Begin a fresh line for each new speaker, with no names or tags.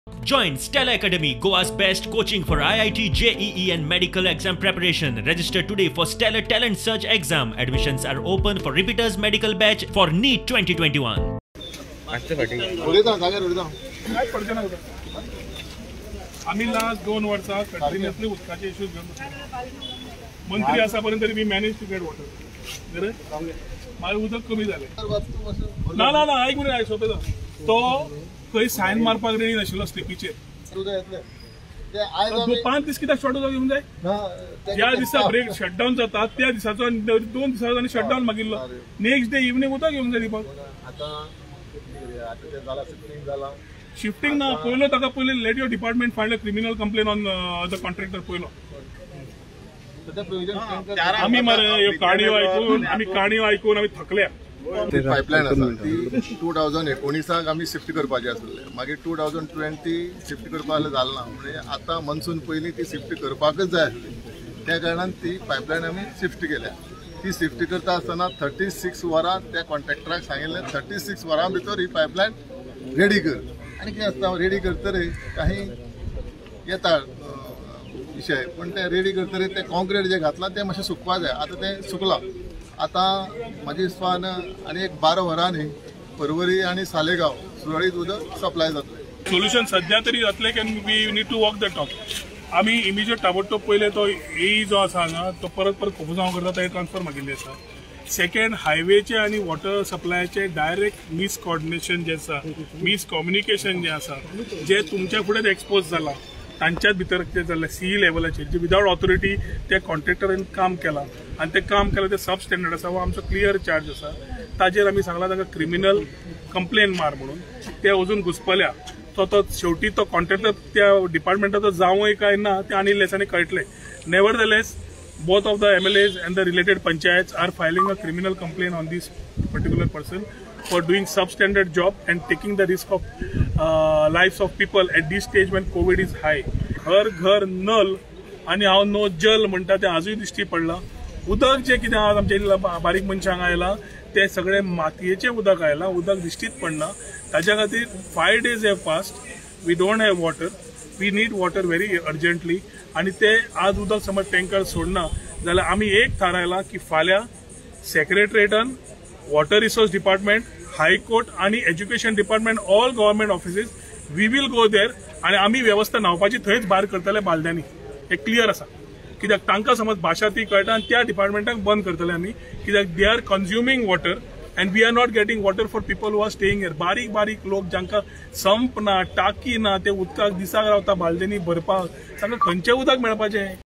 Join Stella Academy, Goa's best coaching for IIT, JEE and medical exam preparation. Register today for Stellar Talent Search exam. Admissions are open for repeaters medical batch for NEET 2021.
उलयता जाग्यार उलयता.
काय पडचें ना उदक. आमी last 2 वर्सां continuously उदकाचे इश्यूज घेवन बसले. मंत्री आसा पर्यंत तरी we manage to get water. मागीर उदक कमी जालें. ना ना ना, ऐक मरे, आयक सोंपें. तो खंय सायन मारपाक रेडी नाशिल्लो स्लिपीचेर. 5 दीस कित्याक शॉर्ट उदक घेवंक जाय? ज्या दिसा ब्रेक शटडावन जाता त्या दिसाचो 2 दिसाचो आनी शटडावन मागिल्लो. नेक्स्ट डे इव्हनिंग उदक घेवंक जाय दीपक. शिफ्टिंग ना, पयलो ताका पयलीं let your department file a criminal complain on the contractor पयलो. आमी मरे ह्यो काणयो आयकून, आमी काणयो आयकून आमी थकल्या.
पायपलायन आसा ती 2019 आमी शिफ्ट करपाची आसले, मागीर 2020 शिफ्ट करपाक जालें ना, म्हणजे आतां मनसून पयलीं ती शिफ्ट करपाकच जाय आसली. त्या कारणान ती पायपलायन आमी शिफ्ट केल्या. ती शिफ्ट करता आसतना 36 वरां त्या कॉन्ट्रॅक्टराक सांगिल्लें, 36 वरां भितर ही पायपलायन रेडी कर. आनी कितें आसता, रेडी करतरे काही येता विशय, पण ते रेडी करतरे ते कॉन्क्रीट जे घातलां तें मातशें सुकपा जाय. आतां तें सुकलां. आतां म्हाजे हिसपान आनी एक 12 वरांनी परवरी आनी सालेगांव सुरळीत उदक सप्लाय जातलें.
सोल्युशन सध्या तरी जातलें. Can we need to walk the talk. आमी इमिजिएट ताबडतोब पयलें तो ए जो आसा हांगा तो परत परत कोफुजांव करता, ताणें ट्रान्सफर मागिल्ली आसा. सेकंड, हायवेचे आनी वॉटर सप्लायाचे डायरेक्ट मिसकॉर्डिनेशन जें आसा, मिसकम्युनिकेशन जें आसा, जें तुमच्या फुडें एक्सपोज जालां, तांच्याच भितर कितें जाल्लें सी लेवलाचेर जे विदावट ऑथॉरिटी त्या कॉन्ट्रॅक्टरान काम केलां आनी तें काम केलां तें सब स्टँडर्ड आसा, हो आमचो क्लियर चार्ज आसा. ताजेर आमी सांगलां तांकां क्रिमिनल कंप्लेन मार म्हणून. ते अजून घुसपल्या. तो तो शेवटी तो कॉन्ट्रॅक्टर त्या डिपार्टमेंटाचो जावंय काय ना तें आनी लेसांनी कळटलें. Nevertheless, both of the MLAs and the related panchayats are filing a criminal complaint on this particular person for doing substandard job and taking the risk of lives of people at this stage when COVID is high. हर घर नल आनी हांव no जल म्हणटा तें आजूय दिश्टी पडलां. उदक जें कितें आज आमच्या बारीक मनशांक आयलां तें सगळें मातयेचें उदक आयलां, उदक दिश्टीच पडना. ताच्या खातीर 5 days have passed, we don't have water, we need water very urgently. आनी ते आज उदक समज टँकर सोडना जाल्यार आमी एक थारायलां की फाल्यां सेक्रेटरीएटान water resource department, high court आनी education department, all government offices, we will go there आनी आमी वेवस्था न्हांवपाची थंयच भायर करतले बालद्यांनी. हें क्लियर आसा. कित्याक तांकां समज भाशा ती कळटा आनी त्या डिपार्टमेंटाक बंद करतले आमी. कित्याक they are consuming water and we are not getting water for people who are staying here. बारीक बारीक लोक जांकां संप ना, टाकी ना, ते उदकाक दिसाक रावता बालद्यांनी भरपाक, तांकां खंयचें उदक मेळपाचें?